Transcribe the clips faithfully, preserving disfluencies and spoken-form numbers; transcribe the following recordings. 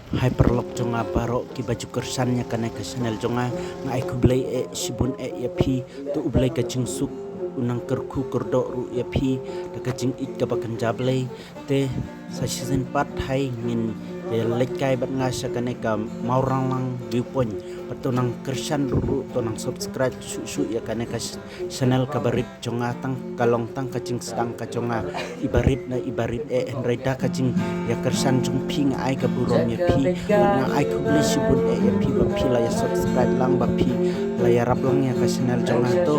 Hai paralok jong nga baroh kiba ju kyrshan ïa kane ka channel jong nga, nga ai khublei eh shibun eh ïa phi. To U Blei ka jingsuk un nang kyrkhu kyrdoh ruh ïa phi da ka jingïeit kaba kynja Blei. Te sa shisien pat hai ngin ïa leit kai bad nga sha kane ka Mawranglang Viewpoint. Bad to nang kyrshan ruh ruh, to nang subscribe shuh shuh ïa kane ka ch-, channel kaba rit jong nga, tang ka long tang ka jingsdang ka jong nga, iba rit na iba rit eh, hynrei da ka jingïakyrshan jong phi nga ai ka burom ïa phi. Bad nga ai khublei shibun eh ïa phi ba phi la ïa subscribe lang, ba phi la ïarap lang ïa ka channel jong nga. To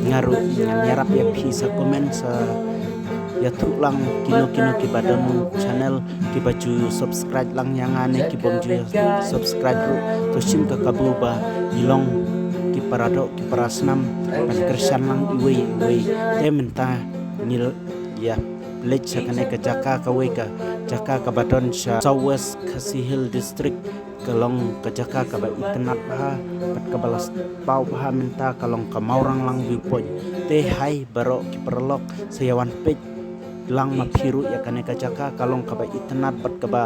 nga ruh ngan ïarap ïa phi sa comment, sa ïathuh lang kino kino kiba don channel kiba ju subscribe lang ïa nga ne kibym ju subscribe ruh. To shim ka kabu ba ngi long ki para doh ki para snam ban kyrshan lang iwei iwei. Te mynta ngi ïa leit sha kane ka jaka, kawei ka jaka kaba don sha South West Khasi Hills District. Ka long ka jaka kaba itynnad bha bad kaba la paw bha mynta, ka long ka Mawranglang Viewpoint. Te hai baroh ki paralok, sa ïa wan peit lang ma phi ruh ïa kane ka jaka, ka long kaba itynnad bad kaba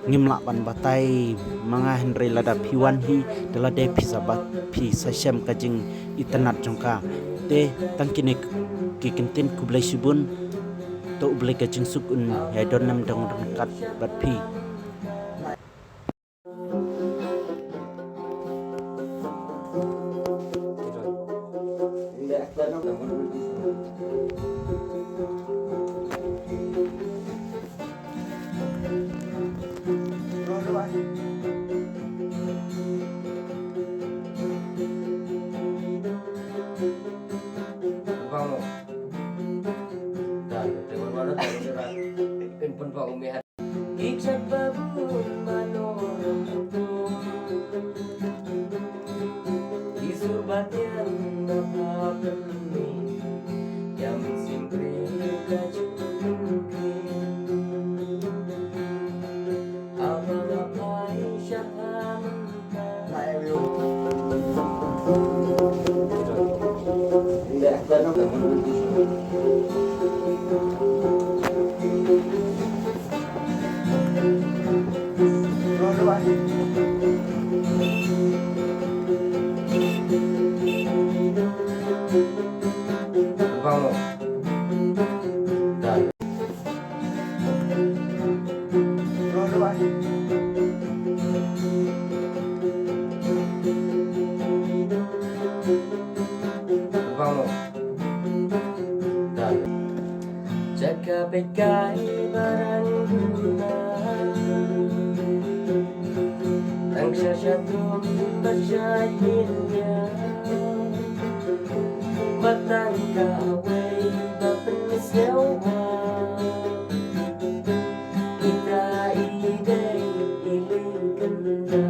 ngim lah ban batai ma nga, hynrei lada phi wan hi, da lade phi sa ba phi sa shem ka jingitynnad jong ka. Te tang kine ki kyntien, khublei shibun. To U Blei ka jingsuk un ïa don nam dang ryngkat bad phi. Ijat babun mano rambutu. Isu batian bapa pemi. Yam simpri kajun ki. Abang apai syaham. Jaka peit kai barang guna. Tang sha shatum ba sha yin ya. Batang kawei ba pynmynsiem ha. Ita i dei i ling kynda.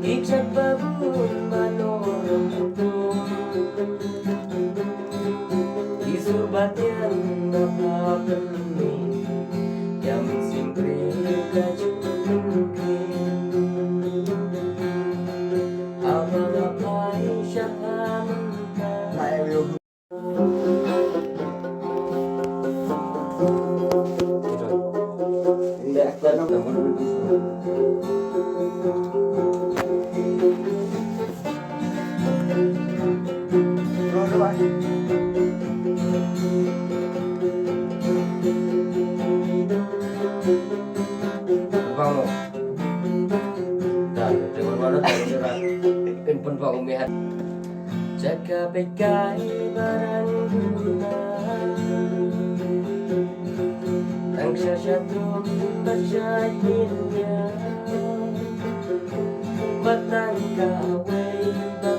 Ijat babun mano rambutu. Isu batian bapa pemi. Yam simpri kajun ki. Abang apai syaham. Jaka peit kai barang guna. Tang sha shatum ba sha yin ya. Batang kawei ba